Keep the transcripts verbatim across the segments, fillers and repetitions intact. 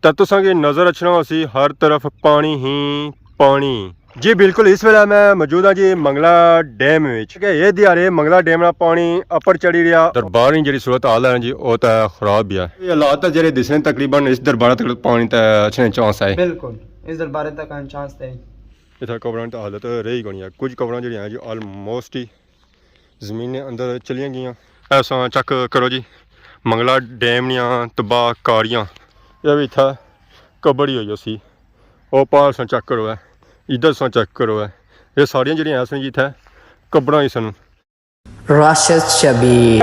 تے تساں کی نظر اچھنا ہوسی ہر طرف پانی ہی پانی۔ جی بالکل، اس ویلے میں موجود ہاں جی منگلا ڈیم وچ۔ کہ یہ دیہاڑے منگلا ڈیم نا پانی اپر چڑھی رہیا۔ دربار نی جڑی صورت حال ہے جی، او تے خراب ہی ہے۔ یہ حالات تے جڑے دسنے، تقریباً اس دربار تک پانی تے اچھنے چانس ہے۔ بالکل، اس دربار تک آنے چانس تے۔ اتھا قبراں نی تے حالت رہی کونی ہے۔ کچھ قبراں جڑیاں ہیں جی آلموسٹ ہی زمین نے اندر چلیاں گئیاں۔ ایسا چیک کرو جی، منگلا ڈیم نیاں تباہ کاریاں۔ یہ بھی اتھا قبر ہی ہوئی سی۔ او پار سا چیک کرو ہے، ادھر سا چیک کرو ہے۔ یہ ساریاں جڑیاں ایسا جی اتھا قبراں ہی سن۔ راشد شبیر۔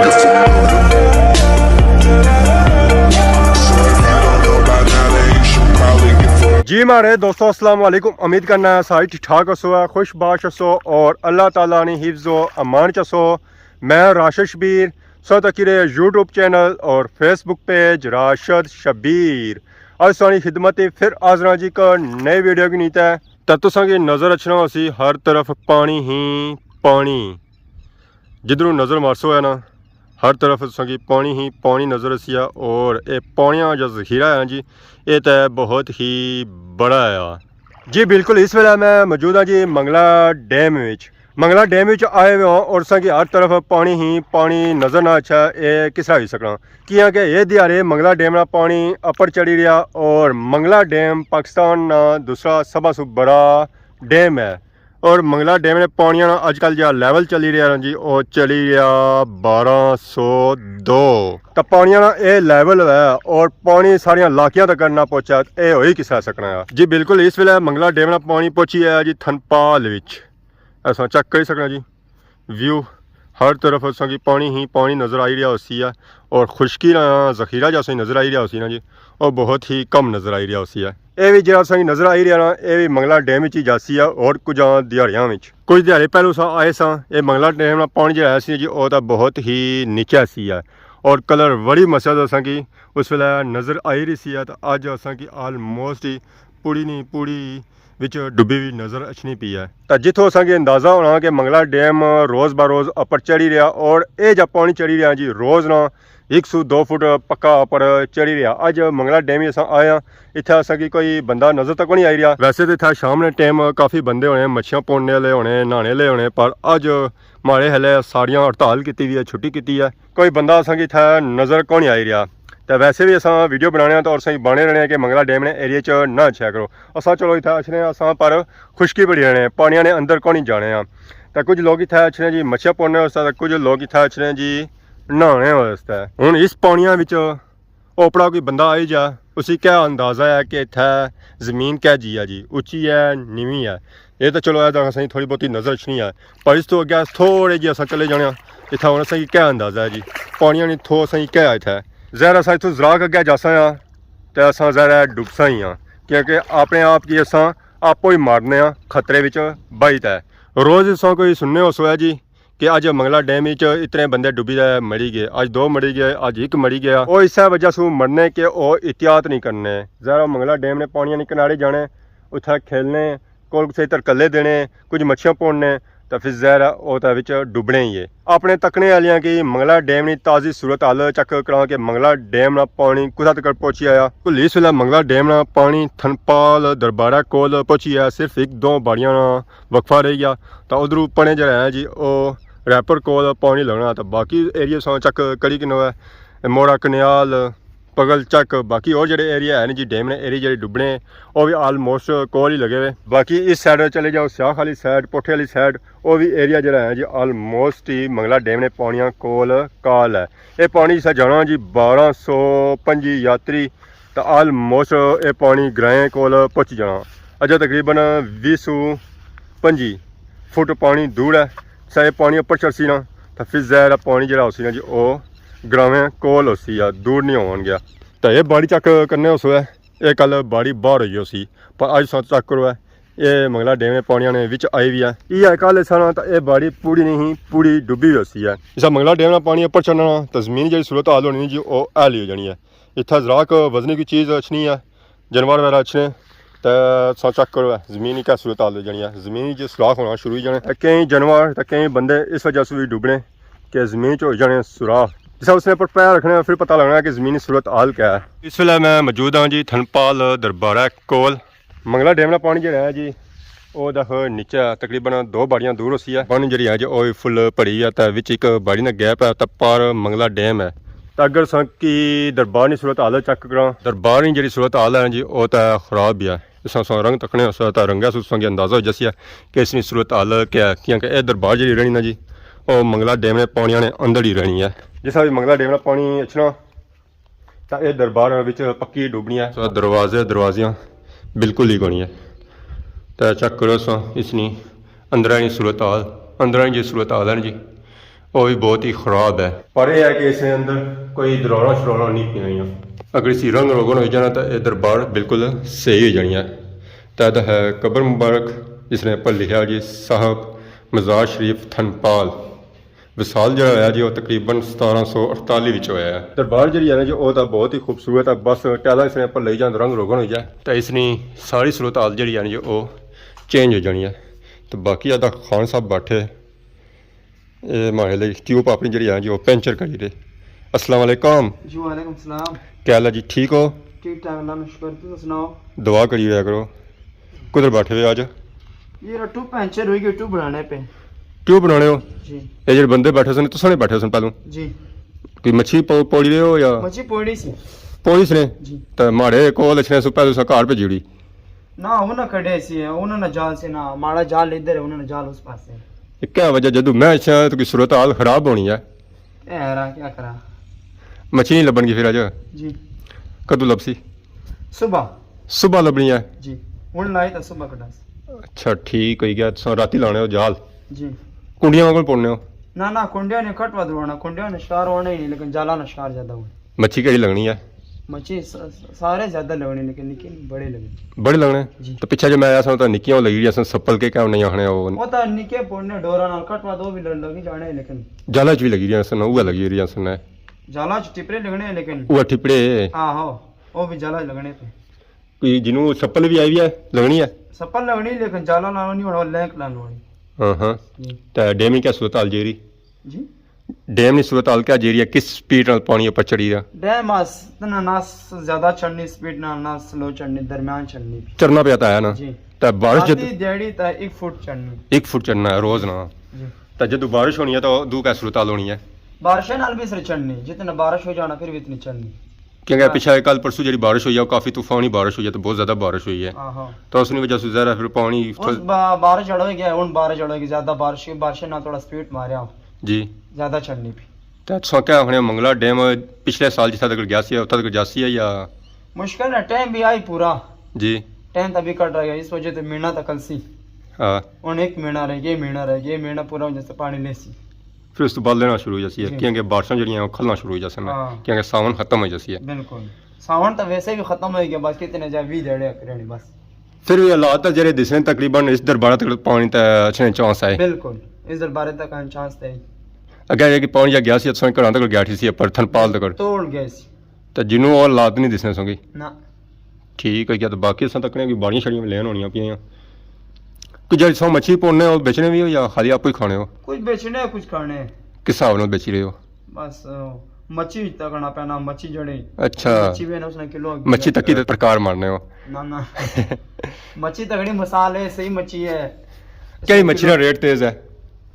جی ماڑے دوستو، السلام علیکم۔ امید کرنا ہے سارے ٹھیک ٹھاک ہسو، خوش باش ہسو اور اللہ تعالیٰ نی حفظ و امان چ ہسو۔ میں راشد شبیر، سو تکی رہے یوٹیوب چینل اور فیس بک پیج راشد شبیر۔ اج تساں نی خدمت پھر حاضر ہاں جی ایک نئی ویڈیو کی نیت ہے۔ تے تساں کی نظر اچھنا ہوسی ہر طرف پانی ہی پانی۔ جدھروں نظر مارسو ہے نا، ہر طرف تساں کی پانی ہی پانی نظر اسی ہے، اور اے پانیاں جو ذخیرہ ہے جی، اے تے بہت ہی بڑا ہے۔ جی بالکل، اس ویلے میں موجود ہاں جی منگلا ڈیم وچ۔ منگلا ڈیم وچ آئے ہوئے ہاں اور تساں کی ہر طرف پانی ہی پانی نظر نہ اچھا، اے کس طرح ہوئی سکنا؟ کیاں کہ اے دیہاڑے منگلا ڈیم نا پانی اپر چڑھی رہیا، اور منگلا ڈیم پاکستان نا دوسرا سب سے بڑا ڈیم ہے۔ اور منگلا ڈیم نے پانیاں نا اج کل جا لیول چلی رہیا نا جی، او چلی رہیا بارہ سو دو۔ تے پانیاں نا اے لیول ہے اور پانی ساریاں علاقیاں تک نہ پہنچا، اے ہوئی کس طرح سکنا ہے؟ جی بالکل، اس ویلے منگلا ڈیم نا پانی پہنچی آیا جی تھنپال وچ۔ ایسا چیک کری سکنا جی، ویو ہر طرف اساں کی پانی ہی پانی نظر آئی رہیا ہوسی ہے، اور خشکی نا ذخیرہ جیسا ہی نظر آئی رہیا ہوسی نا جی، او بہت ہی کم نظر آئی رہیا ہوسی ہے۔ اے وی جیڑا اساں کی نظر آئی رہیا نا، اے وی منگلا ڈیم وچ ہی جاسی ہے، اور کچھ دیہاڑیاں وچ۔ کچھ دیہاڑے پہلو اساں آئے ساں، اے منگلا ڈیم نا پانی جیڑا ہے سی جی، او تاں بہت ہی نیچا سی ہے، اور کلر بڑی مچھر اساں کی اس ویلے نظر آئی رہی سی ہے، تے اج اساں کی آلموسٹ ہی پوری نی پوری وچ ڈبی ہوئی نظر اچھنی پی ہے۔ تے جتھوں اساں کی اندازہ ہونا کہ منگلا ڈیم روز بہ روز اپر چڑھی رہیا، اور اے جا پانی چڑھی رہیا جی، روز نا ایک سو دو فٹ پکا اپر چڑھی رہیا۔ اج منگلا ڈیم ہی اساں آئے ہاں، اتھا اساں کی کوئی بندہ نظر تک نہیں آئی رہیا۔ ویسے تے اتھا شام نے ٹائم کافی بندے ہونے، مچھیاں پوڑنے والے ہونے، نہانے والے ہونے، پر اج ماڑے ہلے ساریاں ہڑتال کیتی ہوئی ہے، چھٹی کیتی ہے۔ کوئی بندہ اساں کی اتھا نظر کونی آئی رہیا۔ تے ویسے وی اساں ویڈیو بنانے آں تے اور اساں کی بانے رہنے آں کہ منگلا ڈیم نے ایریے چ نہ اچھیا کرو۔ اساں چلو اتھا اچھنے آں، اساں پر خشکی بڑی رہنے، پانیاں نے اندر کونی جانے آں۔ تے کچھ لوگ اتھا اچھنے جی مچھیاں پوڑنے واسطے، تے کچھ لوگ اتھا اچھنے جی نہانے واسطے۔ ہن اس پانیاں وچ اوپرا کوئی بندہ آئی جا، اسی کیا اندازہ ہے کہ اتھا زمین کیا جی ہے جی، اچی ہے، نیوی ہے؟ اے تاں چلو اے تاں اساں کی تھوڑی بہت نظر اچھنی ہے، پر اس تو اگے تھوڑے جے اساں چلے جانے آں، اتھا ہن اساں کی کیا اندازہ ہے جی، پانیاں نی تھو اساں کی کیا ہے اتھا؟ ظاہر اساں اتھوں ذرا ک اگے جاساں آں تے اساں ظاہر ہے ڈبساں ہی آں، کیونکہ اپنے آپ کی اساں آپو ہی مارنے آں، خطرے وچ بائی تے۔ روز اساں کوئی سننے ہو سویا جی کہ اج منگلا ڈیم وچ اتنے بندے ڈبی دے مری گئے، اج دو مری گئے، اج ایک مری گیا۔ او اسے وجہ سوں مرنے کہ او احتیاط نہیں کرنے۔ ظاہر ہے منگلا ڈیم نے پانیاں نے کنارے جانے، اتھا کھیلنے، کول کسے ترکلے دینے، کچھ مچھیاں پوڑنے، تے پھر ظاہر ہے او تے وچ ڈبنے ہی ہے۔ اپنے تکنے آلیاں کی منگلا ڈیم نی تازی صورت حال چیک کراں کہ منگلا ڈیم نا پانی کتھا تک پہنچی آیا۔ کل اس ویلے منگلا ڈیم نا پانی تھنپال دربارہ کول پہنچی آیا، صرف ایک دو باڑیاں نا وقفہ رہ گیا۔ تاں ادھروں پنے جیڑا ہے جی او ریپر کول پانی لگنا، تاں باقی ایریے ساں چیک کری کنو ہے، موڑا کنیال، پگل چیک، باقی اور جیڑے ایریا ہے نا جی ڈیم نے ایریا جیڑے ڈبنے، او وی آلموسٹ کول ہی لگے ہوئے۔ باقی اس سائیڈ چلے جاؤ سیاخ آلی سائیڈ، پوٹھے آلی سائیڈ، او وی ایریا جیڑا ہے جی آلموسٹ ہی منگلا ڈیم نے پانیاں کول کال ہے۔ اے پانی جسا جانا جی بارہ سو پنجی یاتری، تاں آلموسٹ اے پانی گرائیں کول پہنچی جانا۔ اجے تقریباً ویہہ سو پنجی فٹ پانی دور ہے۔ سا اے پانی اپر چڑھسی نا، تاں پھر ظاہر ہے پانی جیڑا ہوسی نا جی او گراویں کول ہوسی یا دور نہیں ہون گیا۔ تاں اے باڑی چیک کرنے ہوسو ہے، اے کل باڑی باہر ہوئی ہوسی، پر اج ساں چیک کرو ہے، اے منگلا ڈیم نے پانیاں نے وچ آئی وی ہے۔ اے کل ساں نا تاں اے باڑی پوری نہیں ہی، پوری ڈبی ہوئی ہوسی ہے۔ جسا منگلا ڈیم نا پانی اپر چڑھنا نا تاں زمین جیڑی صورت حال ہونی جی او ایلی ہو جانی ہے۔ اتھا ذرا ک وزنی کوئی چیز اچھنی ہے، جانور وغیرہ اچھنے، تے ساں چیک کرو ہے، زمین کی کیا صورت حال ہو جانی ہے۔ زمین جو سوراخ ہونا شروع ہو جانے، تے کئی جانور تے کئی بندے اس وجہ سے وی ڈوبنے کہ زمین چ ہو جانے سوراخ۔ جس اس نے پر پیر رکھنا ہے، پھر پتہ لگنا ہے کہ زمینی صورت حال کیا ہے۔ اس ویلے میں موجود ہاں جی تھنپال دربارہ کول۔ منگلا ڈیم نا پانی جڑا ہے جی، او دکھ نیچے تقریباً دو باڑیاں دور ہوسی ہے۔ پانی جڑی ہے جی، او فل بھری ہے، تے وچ ایک باڑی نا گیپ ہے، تے پار منگلا ڈیم ہے۔ تے اگر اساں کی دربار نی صورت حال چیک کراں، دربار نی جڑی صورت حال ہے جی، او تے خراب ہی ہے۔ اس اساں رنگ تکنے اس تے رنگا سو اساں کی اندازہ ہو جاسی ہے کہ اس نی صورت حال کیا ہے، کیونکہ اے دربار جڑی رہنی نا جی، او منگلا ڈیم نے پانیاں نے اندر ہی رہنی ہے۔ جس ویلے منگلا ڈیم نا پانی اچھنا، تاں اے دربار وچ پکی ڈوبنی ہے۔ سو دروازے، دروازیاں بالکل ہی کونی ہے۔ تے چیک کرو سو اس نی اندرا نی صورت حال، اندرا نی جی صورت حال ہے نا جی، او وی بہت ہی خراب ہے۔ پر اے ہے کہ اس نے اندر کوئی دراڑاں شراڑاں نہیں پیاں ہوئیاں۔ اگر اسی رنگ روگن ہوئی جانا تاں اے دربار بالکل صحیح ہوئی جانی ہے۔ تے ادا ہے قبر مبارک، جس نے اوپر لکھیا جی صاحب مزار شریف تھنپال۔ وصال جڑا ہویا جی، او تقریباً ستارہ سو اڑتالی وچ ہویا ہے۔ دربار جڑی ہے نا جی، او تاں بہت ہی خوبصورت ہے، بس ٹائلاں اس نے اوپر لگی جان، رنگ روگن ہوئی جائے تاں اس نی ساری صورت حال جڑی ہے نا جی، او چینج ہو جانی ہے۔ تے باقی ادا خان صاحب بیٹھے، اے ماڑے لئی ٹیوب اپنی جڑی ہے جی، او پنچر کری رہے۔ السلام علیکم۔ جی وعلیکم السلام۔ کیا حال ہے جی، ٹھیک ہو؟ ٹھیک ٹھاک، اللہ نا شکر، تساں سناؤ؟ دعا کری رہیا کرو۔ کدھر بیٹھے ہوئے اج؟ یہ ٹیوب پنچر ہوئی گئی، ٹیوب بنانے پہ۔ ٹیوب بنانے ہو؟ جی۔ اے جڑے بندے بیٹھے سن، تساں نے بیٹھے سن پہلوں؟ جی۔ کوئی مچھی پو-، پوڑی رہے ہو یا؟ مچھی پوڑی سی۔ پوڑی سی نے؟ جی۔ تے ماڑے کول اچھنے سو پہلے تساں گھر بھیجی اوڑی؟ نہ، انہاں کھڑے سی، انہاں نا جال سی نا، ماڑا جال ادھر ہے، انہاں نا جال اس پاسے۔ یہ کیا وجہ، جدوں میں اچھا تو کوئی صورت حال خراب ہونی ہے؟ اے یارا، کیا کراں؟ مچھی نہیں لبن گی پھر اج؟ جی۔ کدوں لبسی؟ صبح۔ صبح لبنی ہے؟ جی۔ ہن لائی تاں صبح کڈاں سی۔ اچھا، ٹھیک ہوئی گیا۔ تساں راتی لانے ہو جال؟ جی۔ کنڈیاں کول پوڑنے ہو؟ نہ، نہ، کنڈیاں نے کھٹوا دوانا، کنڈیاں نے شکار ہونا ہی نہیں، لیکن جالاں نا شکار زیادہ ہونا۔ مچھی کیڑی لگنی ہے؟ مچھی س-، س-، سارے زیادہ لگنے، لیکن نکے نہیں، بڑے لگنے۔ بڑے لگنے؟ جی۔ تو پچھے جو میں آیا سا تاں نکیاں لگی رہیاں سن، سپل کے کیا نہیں آخنے وہ؟ وہ تاں نکے پوڑنے ڈوراں نال کھٹوا دو بھی لگ-، لگی جانے، لیکن جالاں چ بھی لگی رہیاں سن، وہ لگی رہیاں سن۔ جالاں چ ٹپڑے لگنے، لیکن وہ ٹپڑے؟ آہو، وہ بھی جالاں چ لگنے پہ۔ کوئی جنوں سپل بھی آئی ہوئی ہے، لگنی ہے؟ سپل لگنی، لیکن جالاں نال نہیں ہونا، لینک نال ہونی۔ ہاں ہاں۔ جی۔ تے ڈیم نی کیا صورت حال جیری؟ جی؟ ڈیم نی صورت حال کیا جیری ہے؟ کس سپیڈ نال پانی اوپر چڑھی رہیا؟ ڈیم اس نہ، نہ زیادہ چڑھنی سپیڈ نال، نہ سلو چڑھنی، درمیان چڑھنی۔ چڑھنا پیا تاں ہے نا؟ جی۔ تے بارش جد آدھی دیہاڑی تے ایک فٹ چڑھنی۔ ایک فٹ چڑھنا ہے روز نا۔ جی۔ تے جدوں بارش ہونی ہے تاں ادوں کیا صورت حال ہونی ہے؟ بارشیں نال بھی اس طرح چڑھنی، جتنا بارش ہو جانا پھر بھی اتنی چڑھنی۔ کیونکہ ہاں۔ پچھلے کل پرسوں جڑی بارش ہوئی ہے، وہ کافی طوفانی بارش ہوئی ہے، تو بہت زیادہ بارش ہوئی ہے۔ ہاں، ہاں۔ تو اس نی وجہ سے ظاہر ہے پھر پانی اس با-، بارش جڑ ہوئی گیا، ہن بارش جڑ ہوئی گئی، زیادہ بارش، بارشیں نال تھوڑا سپیڈ ماریا۔ جی۔ زیادہ چڑھنی پی۔ تے تساں کیا آخنے منگلا ڈیم پچھلے سال جتھا تک گیا سی، اتھا تک جاسی ہے یا؟ مشکل ہے، ٹائم بھی آئی پورا۔ جی۔ ٹائم تاں بھی کٹ رہا ہے، اس وجہ تے مہینہ تک کل سی۔ ہاں۔ ہن ایک مہینہ رہ گیا، مہینہ رہ گیا، مہینہ پورا ہو جاسی پانی لیسی۔ پھر اس تو بعد لینا شروع ہو جاسی ہے، جی۔ کیونکہ بارشاں جڑیاں او کھلنا شروع ہو جاسی ہیں، ہاں۔ کیونکہ ساون ختم ہو جاسی ہے۔ بالکل۔ ساون تاں ویسے بھی ختم ہو گیا، بس کتنے جا ویہہ دیہاڑے رہنے بس۔ پھر بھی حالات تاں جڑے دسنے تقریباً اس دربارہ تک پانی تے اچھنے چانس ہے۔ بالکل، اس دربارہ تک آنے چانس ہے۔ اگر یہ کہ پانی جا گیا سی، اتھوں گھراں تک گیا سی، پر تھنپال تک۔ توڑ گئے سی۔ تے جنوں او حالات نہیں دسنے سنگی۔ نہ۔ ٹھیک ہے، کیا تو باقی اساں تکنے کوئی باڑیاں شاڑیاں لین ہونیاں پیاں۔ کوئی جڑی سو مچھی پوڑنے ہو، بیچنے بھی ہو یا خالی آپ ہی کھانے ہو؟ کچھ بیچنے، کچھ کھانے۔ کس حساب نال بیچی رہے ہو؟ بس، آ، مچھی تکنا پینا، مچھی جڑی۔ اچھا۔ مچھی بھی ہے نا، اس نے کلو مچھی تکی تے پرکار مارنے ہو؟ نہ، نہ۔ مچھی تکڑی مسالے، صحیح مچھی ہے۔ کیڑی مچھی نا ریٹ تیز ہے؟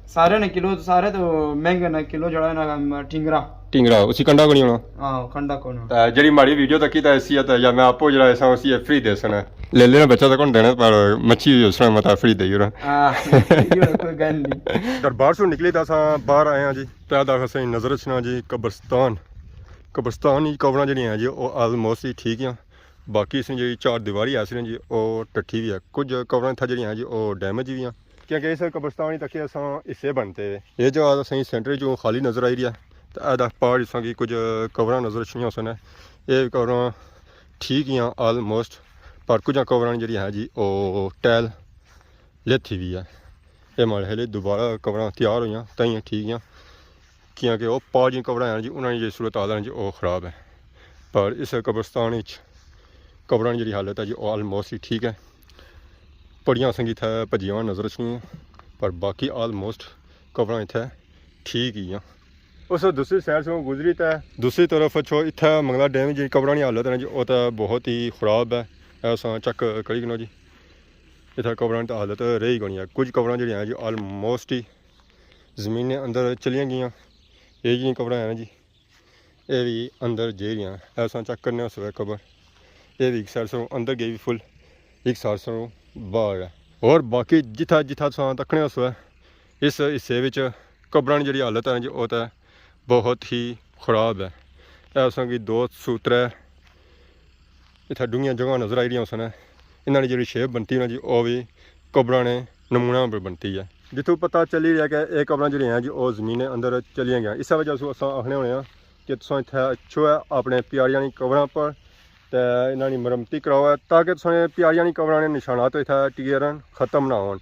سارے نے کلو، سارے تو مہنگے نے، کلو جڑا ہے نا، ٹینگرا۔ ٹینگرا، اسی کنڈا کو نہیں ہونا؟ ہاں، کنڈا کو نہیں ہونا۔ تے جڑی ماڑی ویڈیو تکی تے اسی ہے، تے یا میں آپو جڑا ایسا اسی ہے فری دے سنا۔ لے لینا بچہ تے کون دینا، پر مچھی جو سنا متا فری دے یورا۔ ہاں، یہ کوئی گل نہیں۔ دربار سے نکلی تے اساں باہر آئے ہیں جی۔ تے دا اساں نظر اچھنا جی قبرستان۔ قبرستان ہی قبراں جڑیاں ہیں جی، او آلموسٹ ہی ٹھیک ہیں۔ باقی اس نے جڑی چار دیواری ایسی ہیں جی، او ٹٹھی بھی ہے۔ کچھ قبراں اتھا جڑیاں ہیں جی، او ڈیمیج بھی ہیں۔ کیونکہ اس قبرستان ہی تک اساں حصے بنتے ہیں۔ یہ جو اساں سینٹر جو خالی نظر آئی رہی ہے، تو ادا پار جساں کی کچھ قبراں نظر اچھنیاں سن۔ یہ قبراں ٹھیک ہی ہیں آلموسٹ، پر کچھ قبراں جڑی ہیں جی، او ٹائل لیتھی ہوئی ہے۔ یہ ماڑے خیال دوبارہ قبراں تیار ہوئیاں، تائیں ٹھیک ہیں۔ کیونکہ او پار جی قبراں ہیں جی، انہاں نی جی صورت حال ہے جی، او خراب ہے۔ پر اس قبرستان وچ قبراں نی جڑی حالت ہے جی، او آلموسٹ ہی ٹھیک ہے۔ پڑیاں اساں کی اتھے بھجیاں ہوئیاں نظر اچھنیاں، پر باقی آلموسٹ قبراں اتھے ٹھیک ہی ہیں۔ اس دوسری سائیڈ سے گزری تے دوسری طرف اچھو، اتھے منگلا ڈیم جی قبراں نی حالت ہے نا جی، او تے بہت ہی خراب ہے۔ اے اساں چیک کری کنو جی، اتھے قبراں نی تے حالت رہی کونی ہے۔ کچھ قبراں جیڑیاں ہیں جی آلموسٹ ہی زمین نے اندر چلیاں گیاں۔ اے جی قبراں ہیں نا جی، اے وی اندر جائی رہیاں۔ اے اساں چیک کرنے اس ویلے قبر، اے وی ایک سائیڈ سروں اندر گئی وی فل، ایک سائیڈ سروں باہر ہے۔ اور باقی جتھا جتھا تساں تکنے اس ویلے اس حصے وچ قبراں نی جیڑی حالت ہے جی، او تے بہت ہی خراب ہے۔ اے اساں کی دو سو ترے اتھا ڈونگیاں جگہ نظر آئی رہیاں سن۔ انہاں نی جیڑی شیپ بنتی نا جی، او وی قبراں نے نمونہ پر بنتی ہے۔ جتھوں پتہ چلی رہیا کہ اے قبراں جیڑیاں ہیں جی، او زمین نے اندر چلیاں گیاں۔ اس وجہ سے اساں آخنے ہونے ہاں کہ تساں اتھا اچھو ہے اپنے پیاریاں نی قبراں پر تے انہاں نی مرمتی کراؤ ہے، تاکہ تساں پیاریاں نی قبراں نے نشانات اتھا ٹکے رہن، ختم نہ ہون۔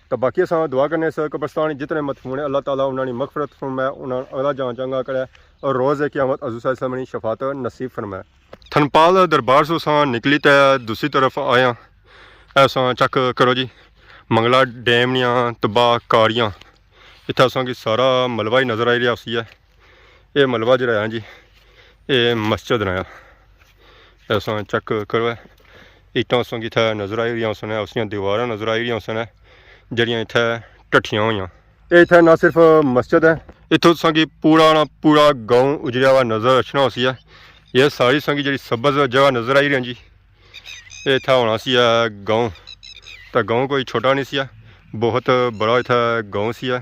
تے باقی اساں دعا کرنے اس قبرستان جتنے مدفون ہیں، اللہ تعالیٰ انہاں نی مغفرت فرمائے، انہاں اگلا جہان چنگا کرے اور روز قیامت حضور صلی اللہ علیہ وسلم نی شفاعت نصیب فرمائے۔ تھنپال دربار سو اساں نکلی تے دوسری طرف آیا۔ اے اساں چیک کرو جی، منگلا ڈیم نیاں تباہ کاریاں۔ اتھا اساں کی سارا ملبہ ہی نظر آئی رہیا ہوسی ہے۔ اے ملبہ جیڑا ہے جی، اے مسجد نیا۔ اے اساں چیک کرو ہے۔ ایٹاں اساں کی اتھا نظر آئی رہیاں سن، اس دیاں دیواراں نظر آئی رہیاں سن، جیڑیاں اتھا ٹٹھیاں ہوئیاں۔ اے اتھا نہ صرف مسجد ہے، اتھوں اساں کی پورا نا پورا گاؤں اجڑیا ہوا نظر اچھنا ہوسی ہے۔ یہ ساری اساں کی جیڑی سبز جگہ نظر آئی رہی ہے جی، اے اتھا ہونا سی ہے گاؤں۔ تے گاؤں کوئی چھوٹا نہیں سی ہے، بہت بڑا اتھا گاؤں سی ہے۔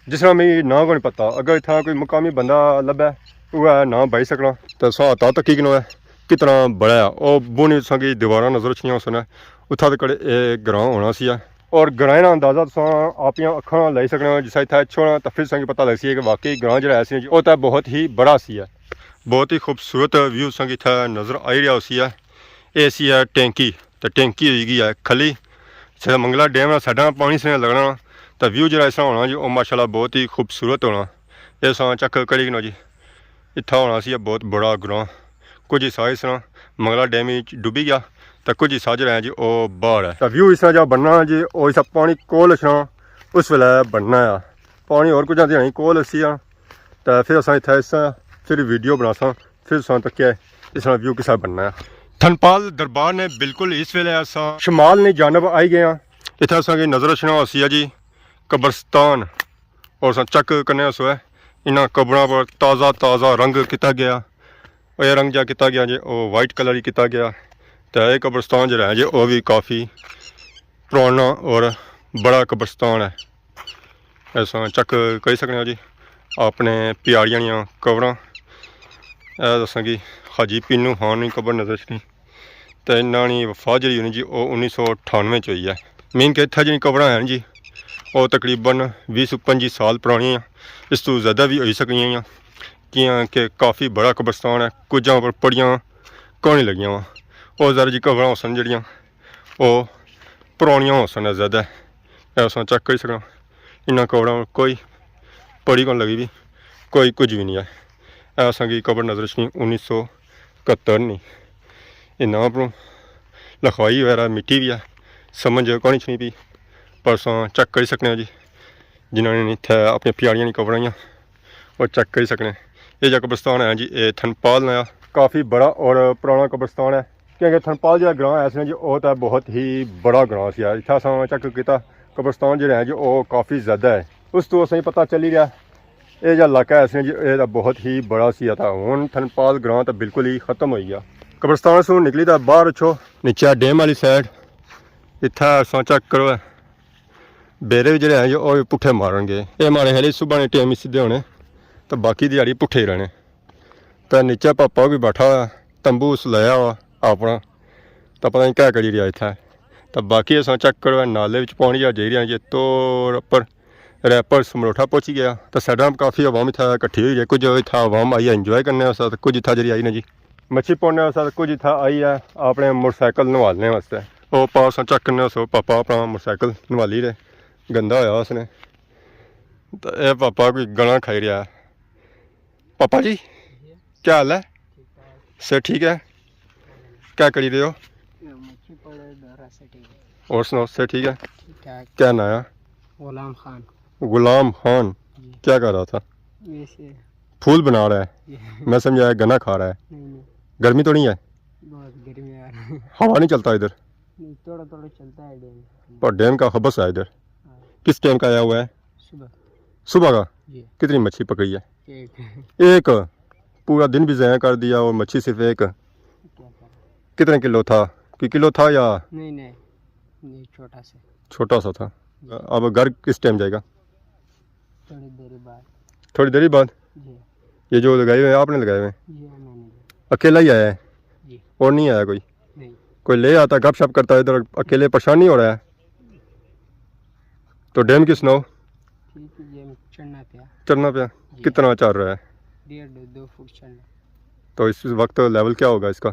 جس طرح میری ناں کو نہیں پتا، اگر اتھا کوئی مقامی بندہ لبھے، وہ ناں بائی سکنا۔ تے ساں اتھا تکی کنو ہے، کتنا بڑا ہے۔ او بونی تساں کی دیواراں نظر اچھنیاں ہوسن، اتھا تک اے گراں ہونا سی ہے۔ اور گرائیں نا اندازہ تساں آپیاں اکھاں لائی سکنے ہو، جس طرح اتھا چھوڑا تاں پھر تساں کی پتہ لگ سی ہے کہ واقعی گراں جیڑا ہے سی جی، او تے بہت ہی بڑا سی ہے۔ بہت ہی خوبصورت ویو تساں کی اتھا نظر آئی رہیا ہوسی ہے۔ اے سی ہے ٹینکی، تے ٹینکی ہوئی گئی ہے کھلی۔ جسے منگلا ڈیم نا سائیڈاں پانی سنے لگنا، تے ویو جیڑا اس طرح ہونا جی، او ماشاءاللہ بہت ہی خوبصورت ہونا۔ اے ساں چیک کری کنو جی، اتھا ہونا سی بہت بڑا گراں۔ کچھ حصہ اس طرح منگلا ڈیم وچ ڈوبی گیا، تے کچھ حصہ جیڑا ہے جی، او باہر ہے۔ تے ویو اس طرح جا بننا جی، او اس طرح پانی کول اچھنا، اس ویلے بننا ہے۔ پانی اور کچھ نہیں کول اسی آ، تے پھر اساں اتھا اس طرح پھر ویڈیو بناساں۔ پھر تساں تکیا اس طرح ویو کسا بننا ہے۔ تھنپال دربار نے بالکل اس ویلے اساں شمال نی جانب آئی گئے ہاں۔ اتھا اساں کی نظر اچھنا ہوسی ہے جی قبرستان، اور اساں چیک کرنے ہوسو ہے انہاں قبراں پر تازہ تازہ رنگ کیتا گیا۔ اے رنگ جا کیتا گیا جی، او وائٹ کلر ہی کیتا گیا۔ تے اے قبرستان جیڑا ہے جی، او وی کافی پرانا اور بڑا قبرستان ہے۔ اساں چیک کری سکنے ہاں جی اپنے پیاریاں نیاں قبراں۔ اے اساں کی حاجی پینو خان نی قبر نظر اچھنی۔ تے انہاں نی وفات جیڑی ہونی جی، او انیس سو اٹھانوے چ ہوئی ہے۔ مین کہ اتھا جیڑی قبراں ہیں جی، او تقریباً ویہہ سو پنجی سال پرانی ہیں، اس تو زیادہ بھی ہوئی سکنیاں ہیں، کیاں کہ کافی بڑا قبرستان ہے۔ کچھ جگہ پر پڑیاں کونی لگیاں وا، او ذرا جی قبراں ہوسن جیڑیاں او پرانیاں ہوسن زیادہ۔ اے اساں چیک کری سکنا، انہاں قبراں پر کوئی پڑی کون لگی بھی، کوئی کچھ بھی نہیں ہے۔ اے اساں کی قبر نظر اچھنی انیس سو اکہتر نی۔ انہاں اپروں لکھوائی وغیرہ مٹی بھی ہے، سمجھ کونی اچھنی پی، پر اساں چیک کری سکنے ہاں جی، جنہاں نے اتھے اپنی پیاریاں نی قبراں ہیاں۔ اور چیک کری سکنے۔ اے جا قبرستان ہے جی، اے تھنپال نا کافی بڑا اور پرانا قبرستان ہے، کیونکہ تھنپال جیڑا گراں ہے سی نا جی، او تے بہت ہی بڑا گراں سی۔ اتھا اساں چیک کیتا، قبرستان جیڑے ہیں جی، او کافی زیادہ ہے۔ اس تو اساں پتہ چلی گیا، اے جا علاقہ ہے سی نا جی، اے تے بہت ہی بڑا سی۔ تے ہن تھنپال گراں تے بالکل ہی ختم ہوئی گیا۔ قبرستان سوں نکلی تے باہر اچھو، نیچے ڈیم والی سائیڈ، اتھا اساں چیک کرو، بیرے وی جیڑے ہیں جو او وی پٹھے مارن گے۔ اے ماڑے خیال صبح نے ٹائم ہی سدھے ہونے، تے باقی دیہاڑی پٹھے ہی رہنے۔ تے نیچے پاپا وی بیٹھا ہوا، تمبو اس لایا ہوا اپنا، تے پتہ نہیں کیا کری رہیا اتھا۔ تے باقی اساں چیک کرو، نالے وچ پانی جا جائی رہیا جی، توڑ اپر ریپر سمروٹھا پہنچی گیا۔ تے سائیڈاں کافی عوام اتھا کٹھی ہوئی ہے، کچھ اتھا عوام آئی ہے انجوائے کرنے واسطے، تے کچھ اتھا جیڑی آئی نا جی مچھی پوڑنے واسطے، تے کچھ اتھا آئی ہے اپنے موٹر سائیکل نوالنے واسطے۔ او پاس اساں چیک کرنے سو پاپا اپنا موٹر سائیکل نوالی رہے، گندا ہویا اس نے۔ تے اے پاپا کوئی گنا کھائی رہیا ہے۔ پاپا جی، کیا حال ہے؟ صحت ٹھیک ہے؟ کیا کری رہے ہو؟ مچھی پوڑے دورہ سے ٹھیک ہے۔ اور سناؤ، صحت ٹھیک ہے؟ ٹھیک ٹھاک۔ کیا نام ہے؟ غلام خان۔ غلام خان۔ جی۔ کیا کر رہا تھا؟ ویسے۔ پھول بنا رہا ہے۔ میں سمجھا ہے گنا کھا رہا ہے۔ نہیں، نہیں۔ گرمی تو نہیں ہے؟ بہت گرمی آ رہی ہے۔ ہوا نہیں چلتا ادھر؟ نہیں، تھوڑا تھوڑا چلتا ہے ڈیم۔ پر ڈیم کا حبس ہے ادھر؟ ہاں۔ کس ٹائم کا آیا ہوا ہے؟ صبح۔ صبح کا؟ جی۔ کتنی مچھی پکڑی ہے؟ ایک۔ ایک؟ پورا دن بھی ضائع کر دیا اور مچھی صرف ایک؟ کیا کریں؟ کتنے کلو تھا؟ کوئی کلو تھا یا؟ نہیں، نہیں، نہیں، چھوٹا سا۔ چھوٹا سا تھا۔ جی۔ اب گھر کس ٹائم جائے گا؟ تھوڑی دیر بعد۔ تھوڑی دیر بعد؟ جی۔ یہ جو لگائے ہوئے ہیں، آپ نے لگائے ہوئے ہیں؟ جی، میں نے لگائے۔ اکیلا ہی آیا ہے؟ جی۔ اور نہیں آیا کوئی؟ نہیں۔ کوئی لے آتا، گپ شپ کرتا ادھر، اکیلے پریشان نہیں ہو رہا ہے؟ تو ڈیم کی سناؤ؟ ٹھیک ہے، یہ چڑھنا پیا۔ چڑھنا پیا؟ جی۔ کتنا چڑھ رہا ہے؟ ڈیڑھ دو، دو فٹ چڑھنا۔ تو اس وقت لیول کیا ہوگا اس کا؟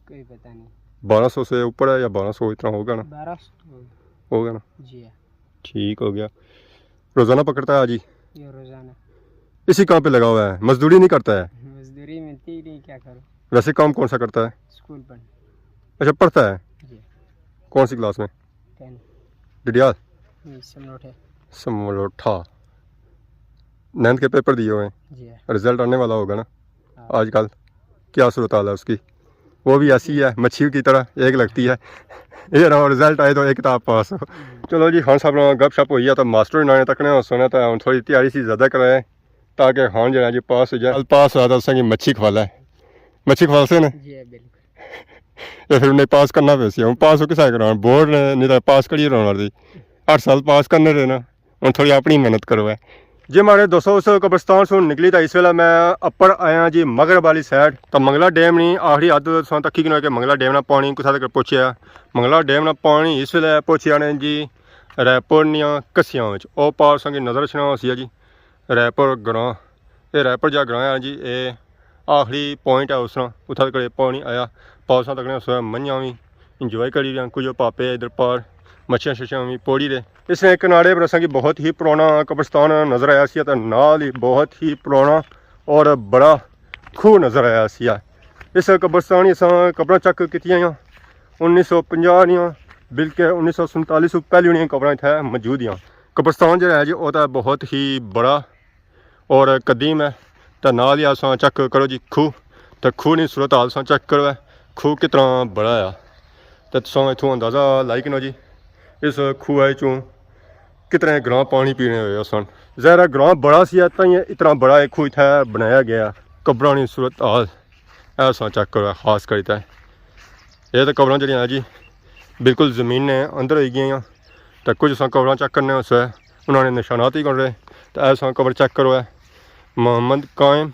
کوئی پتہ نہیں۔ بارہ سو سے اوپر ہے یا بارہ سو اتنا ہوگا نا؟ بارہ سو ہوگا۔ ہوگا نا؟ جی ہاں۔ ٹھیک ہو گیا۔ روزانہ پکڑتا ہے جی؟ یہ روزانہ۔ اسی کام پہ لگا ہوا ہے، مزدوری نہیں کرتا ہے؟ مزدوری ملتی ہی نہیں، کیا کروں؟ ویسے کام کون سا کرتا ہے؟ اسکول پڑھنا۔ اچھا، پڑھتا ہے؟ جی۔ کون سی کلاس میں؟ ٹین۔ ڈڈیال؟ نہیں، سملوٹھے۔ سملوٹھا۔ نائنتھ کے پیپر دیے ہوئے ہیں؟ جی۔ رزلٹ آنے والا ہوگا نا؟ ہاں۔ آج کل کیا صورت حال ہے اس کی؟ وہ بھی ایسی ہے، مچھیوں کی طرح ایک لگتی ہے۔ یہ رہا، رزلٹ آئے تو ایک کتاب پاس ہو۔ چلو جی، خان صاحب نال گپ شپ ہوئی ہے تو ماسٹر انہوں نے تکنے ہو سنا تو ہن تھوڑی تیاری سی زیادہ کرائے تاکہ خان جڑا جی پاس ہو جائے۔ کل پاس ہوا تو اساں کی مچھی کھوالا ہے۔ مچھی کھوالسے نے؟ جی، بالکل۔ یہ پھر انہیں پاس کرنا پیا سی۔ ہن پاس ہو کسا کرانا؟ بورڈ نے، نہیں تو پاس کریے رہنا سی۔ ہر سال پاس کرنے رہنا۔ ہن تھوڑی اپنی محنت کرو ہے۔ جی ماڑے دوستو، اس قبرستان سوں نکلی تاں اس ویلے میں اپر آیا جی مغرب والی سائیڈ۔ تاں منگلا ڈیم نی آخری حد تساں تکی کنو کہ منگلا ڈیم نا پانی کتھا تک پہنچیا۔ منگلا ڈیم نا پانی اس ویلے پہنچیا نے جی رائے پور نیاں کسیاں وچ۔ او پار تساں کی نظر اچھنا ہوسی جی رائے پور گراں۔ اے رائے پور جا گراں ہے جی، اے آخری پوائنٹ ہے اس نا، اتھا تک پانی آیا۔ پاس تکنے سویا منجھاں وی انجوائے کری رہے ہیں۔ کچھ پاپے ادھر پار مچھیاں شچھیاں وی پوڑی رہے۔ اس نے کنارے پر اساں کی بہت ہی پرانا قبرستان نظر آیا سی تے نال ہی بہت ہی پرانا اور بڑا کھوہ نظر آیا سی۔ اس قبرستان ہی اساں قبراں چیک کیتیاں ہیاں، انیس سو پنجاہ نیاں، بلکہ انیس سو سینتالیس سوں پہلے نیاں قبراں اتھے موجود ہیاں۔ قبرستان جڑا ہے جی، او تاں بہت ہی بڑا اور قدیم ہے۔ تے نال ہی اساں چیک کرو جی کھوہ، تے کھوہ نی صورت حال اساں چیک کرو ہے، کھوہ کتنا بڑا ہے۔ تے تساں اتھوں اندازہ لائی کنو جی، اس کھوہ چوں کتنے گراں پانی پینے ہوئے سن۔ ظاہر ہے گراں بڑا سی، تاں اتنا بڑا ایک کھوہ اتھے بنایا گیا۔ قبراں نی صورت حال اے اساں چیک کرو ہے، خاص کری تے اے تے قبراں جڑیاں ہیں جی، بالکل زمین نے اندر ہوئی گئیاں۔ تے کچھ اساں قبراں چیک کرنے اسے، انہاں نے نشانات ہی کر رہے۔ تے اے اساں قبر چیک کرو ہے، محمد قائم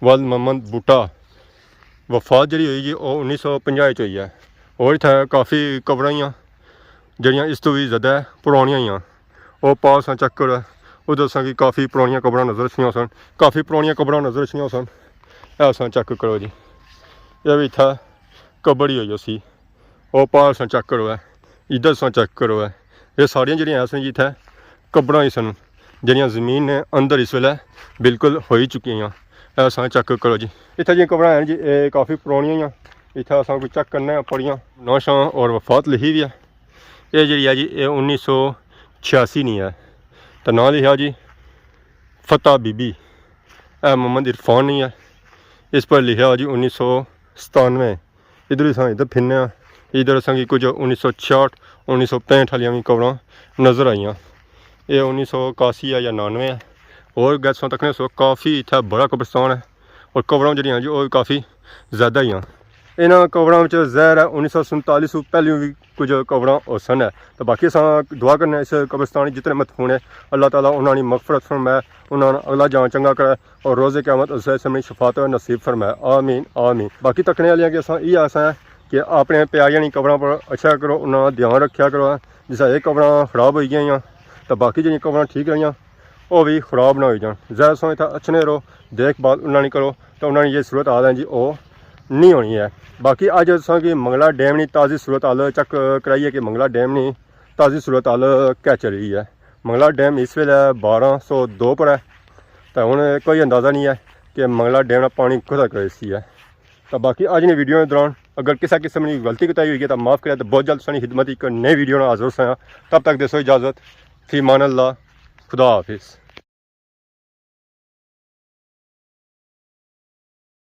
ولد محمد بھٹہ۔ وفات جڑی ہوئی جی، او انیس سو پنجاہ وچ ہوئی ہے۔ اور اتھے کافی قبراں ہیاں جڑیاں اس تو بھی زیادہ پرانیاں ہیاں۔ او پار اساں چیک کرو ہے، ادھر اساں کی کافی پرانیاں قبراں نظر اچھنیاں سن، کافی پرانیاں قبراں نظر اچھنیاں سن۔ اے اساں چیک کرو جی، اے بھی اتھا قبر ہی ہوئی اسی۔ او پار اساں چیک کرو ہے، ادھر اساں چیک کرو ہے، اے ساریاں جڑیاں ایسن جی اتھے قبراں ہی سن، جڑیاں زمین نے اندر اس ویلے بالکل ہوئی چکی ہیں۔ اے اساں چیک کرو جی، اتھے جی قبراں ہیں جی، اے کافی پرانیاں ہیاں۔ اتھے اساں کوئی چیک کرنے آں، پڑھیاں ناں شاں اور وفات لکھی ہوئی ہے۔ اے جڑی ہے جی، اے انیس سو چھیاسی نی ہے۔ تے ناں لکھیا جی فتح بی بی۔ اے محمد عرفان نی ہے۔ اس پر لکھیا جی انیس سو ستانوے۔ ادھر ہی اساں ادھر پھرنے آں۔ ادھر اساں کی کچھ انیس سو چھیاٹھ، انیس سو پینٹھ آلیاں وی قبراں نظر آئیاں۔ اے انیس سو اکاسی ہے یا ننانوے ہے۔ اور گیساں تکنے سو کافی اتھے بڑا قبرستان ہے۔ اور قبراں جڑیاں جی، او وی کافی زیادہ ہیاں۔ انہاں قبراں وچ ظاہر ہے انیس سو سینتالیس سوں پہلیوں وی کچھ قبراں ہوسن ہے۔ تے باقی اساں دعا کرنے اس قبرستان جتنے مدفون ہے، اللہ تعالیٰ انہاں نی مغفرت فرمائے، انہاں نا اگلا جان چنگا کرے اور روز قیامت اس سے اپنی شفاعت نصیب فرمائے۔ آمین، آمین۔ باقی تکنے آلیاں کی اساں ایہہ آساں ہے کہ اپنے پیاریاں نی قبراں پر اچھا کرو، انہاں نا دھیان رکھیا کرو۔ جس طرح اے قبراں خراب ہوئی گئیاں، تے باقی جڑیاں قبراں ٹھیک رہیاں، او وی خراب نہ ہوئی جان۔ ظاہر سو اتھا اچھنے رہو، دیکھ بھال انہاں نی کرو، تے انہاں نی جیہڑی صورت حال ہے جی، او نی ہونی ہے۔ باقی اج اساں کی منگلا ڈیم نی تازی صورت حال چیک کرائی ہے کہ منگلا ڈیم نی تازی صورت حال کیا چلی رہی ہے۔ منگلا ڈیم اس ویلے بارہ سو دو پر ہے، تے ہن کوئی اندازہ نہیں ہے کہ منگلا ڈیم نا پانی کتھا کریسی ہے۔ تے باقی اج نی ویڈیو نے دوران اگر کسے قسم نی غلطی کوتاہی ہوئی ہے تے معاف کرے، تے بہت جلد تساں نی خدمت اچ اک نئی ویڈیو نال حاضر ہوساں۔ تب تک دیسو اجازت، فی امان اللہ، خدا حافظ۔